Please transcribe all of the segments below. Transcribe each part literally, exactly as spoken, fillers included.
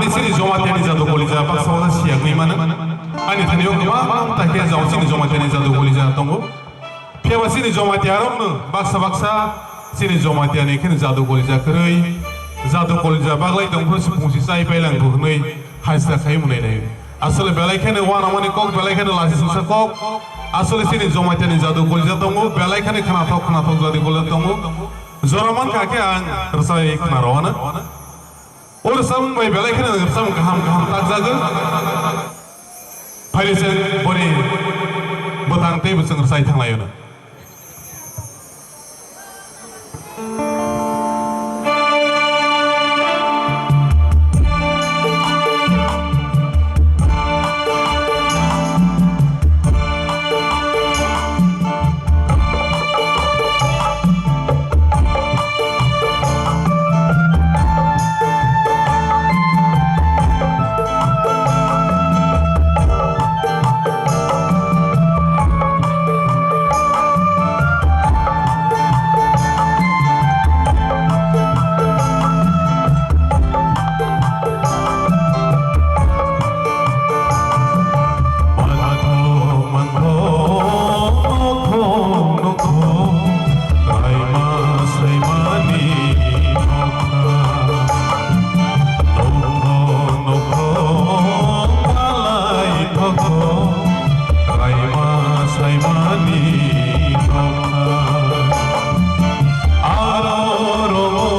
Chini Jamatia ni jadu kolija baksa baksa siyagwi mano. Ani thani o kwbangma ta khe jao chini Jamatia ni jadu kolija tongo. Phiya ba chini Jamatia rokno baksa baksa chini Jamatia ni kheno jadu kolija kwrwi, jadu kolija baglai tong phuru se pungsi chai pai lang bo hwnwi hajra khai mwnai lai. Asole belai kheno uanamani kok, belai kheno lasi suksa kok. Asole chini Jamatia ni jadu kolija tongo, belai kheno khnathok khnathok jadu kolija tongo. Jora man kha khe ang rwchai khna rw ano. O rwchapmung bai belai kheno rwchapmung kaham kaham takjagwi. Phaidi chwng boni bwtang teibo chwng rwchai thanglaio no. Aro rogo,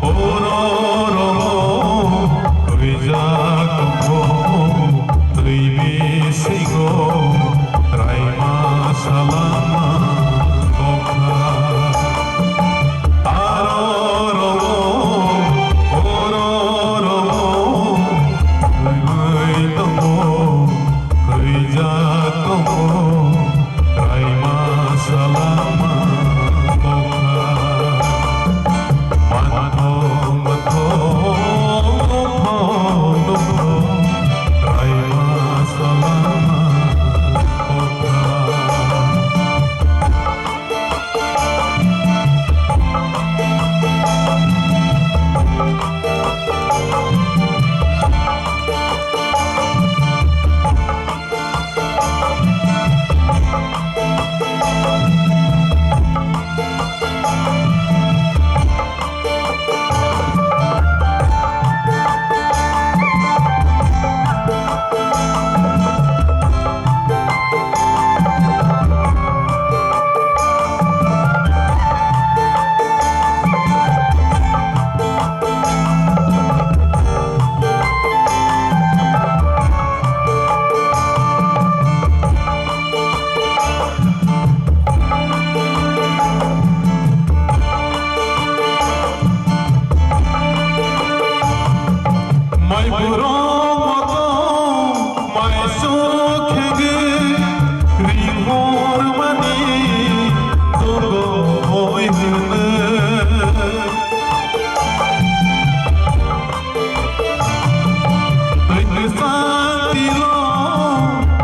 oro rogo, rijak tongo, twi bisingo, raima salama kokha. Aro rogo, oro rogo, twi tongo, rijak tongo, raima salama kokha. Manthok manthok, nokthok nokthok, raima salama kokha. Mai borok moto mai sok khege ringhor mani togo oi hene. Twi kwchang tilo,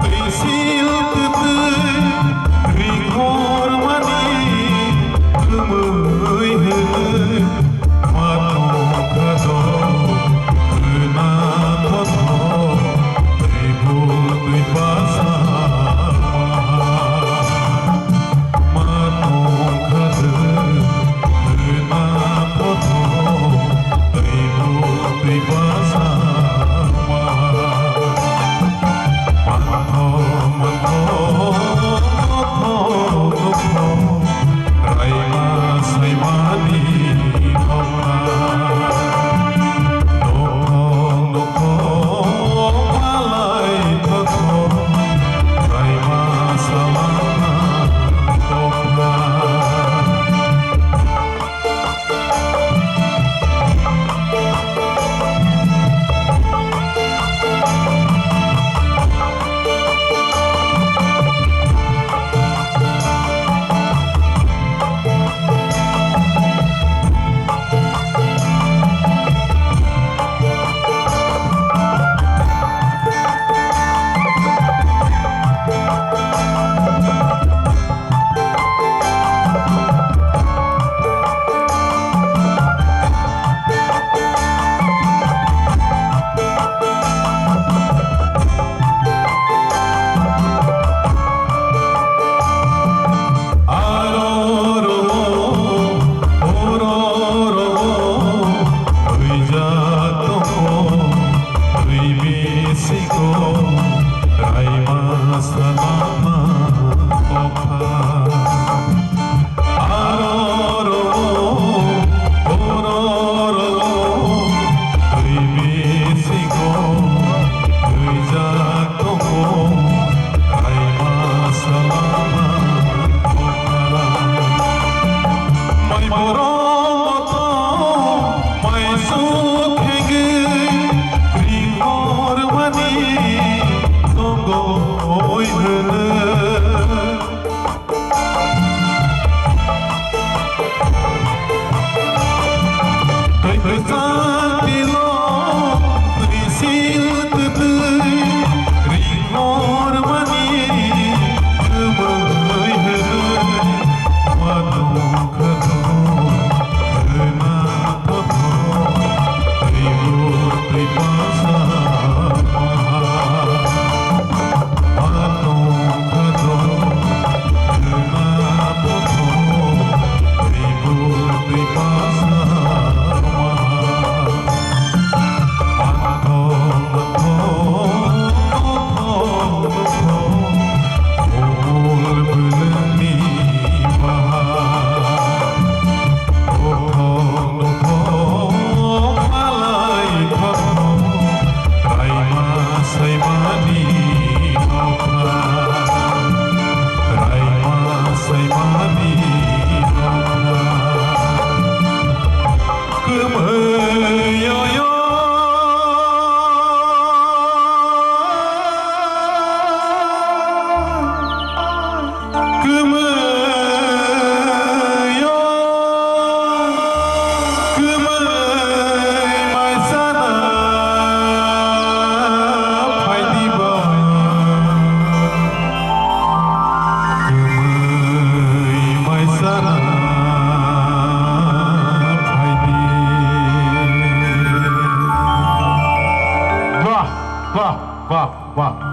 twi sil kwtwi, ringhor mani kwmwi hwnwi, ma tong kha do, khna Wah, wah, wah, wah.